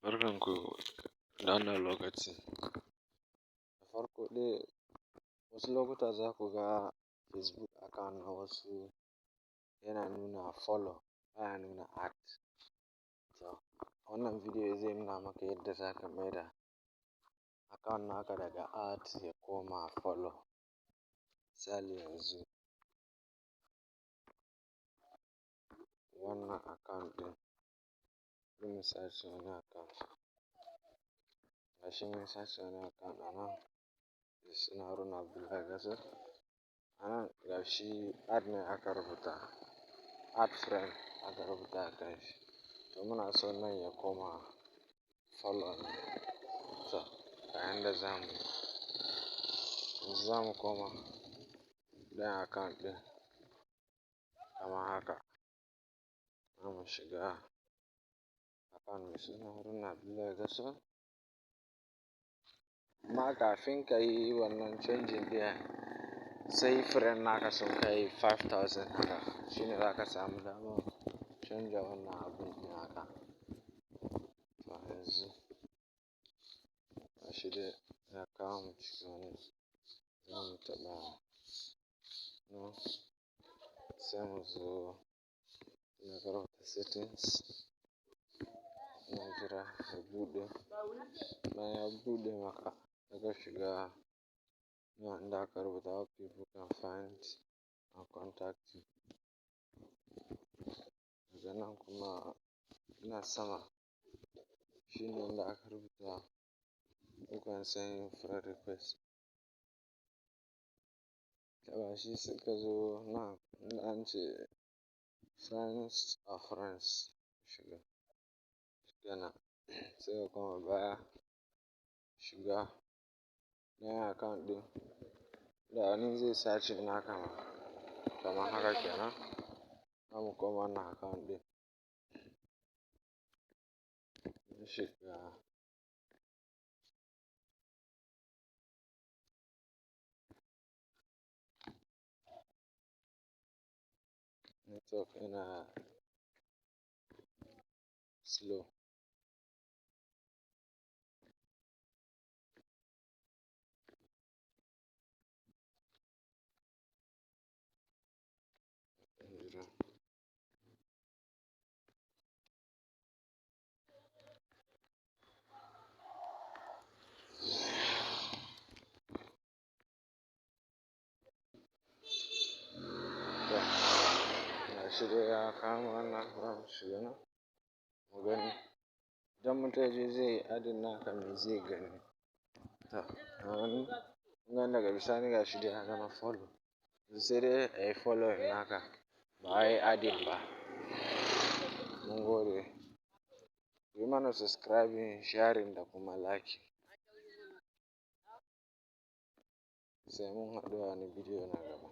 Barkanku da wannan lokaci. Da farko dai, wasu lokuta za ku ga Facebook account na wasu yana nuna follow, baya nuna add. To, wannan bidiyo zai nuna maka yadda za ka maida account naka daga add ya koma follow. Misali yanzu, wannan account ɗin, bari mu search wani account. Gashi mun search wani account a nan, mai suna Haruna Abdullahi Gasol. A nan gashi add ne aka rubuta, add friend aka rubuta a kan shi. To, muna so nan ya koma follow ne. To, ga yanda za mu yi. Yanzu za mu koma ɗayan account ɗin kamar haka. Za mu shiga account mai suna Haruna Abdullahi Gasol. Amma kafin ka yi wannan canjin ɗin, sai friend naka sun kai 5,000 haka, shine za ka samu damar canja wannan abun ɗin haka. To, yanzu gashi dai ya kawo mu cikin wannan, za mu taɓa nan, sai mu zo inda aka rubuta settings. Muna jira ya buɗe. Bayan ya buɗe maka, sai ka shiga nan inda aka rubuta "How people can find and contact you". Daga nan kuma ina sama, shine inda aka rubuta "Who can send you friend request". Taɓa shi, sai ka zo nan inda an ce friends of friends, shiga. Shikenan, sai ka koma baya, shiga ɗayan account ɗin da wani zai searching naka ma, kamar haka kenan. Za mu koma wannan account ɗin. Mun shiga. Network yana slow. Jira. To, gashi dai ya kama wannan, za mu shiga nan mu gani. Idan mutum ya je zai yi adding naka, me zai gani? To, ka gani? Kun gani, daga bisani gashi dai ya zama follow. Sai dai a yi following naka, ba wai adding ba. Mun gode. Ku yi mana subscribing, sharing da kuma liking. Sai mun haɗu a wani bidiyo na gaba.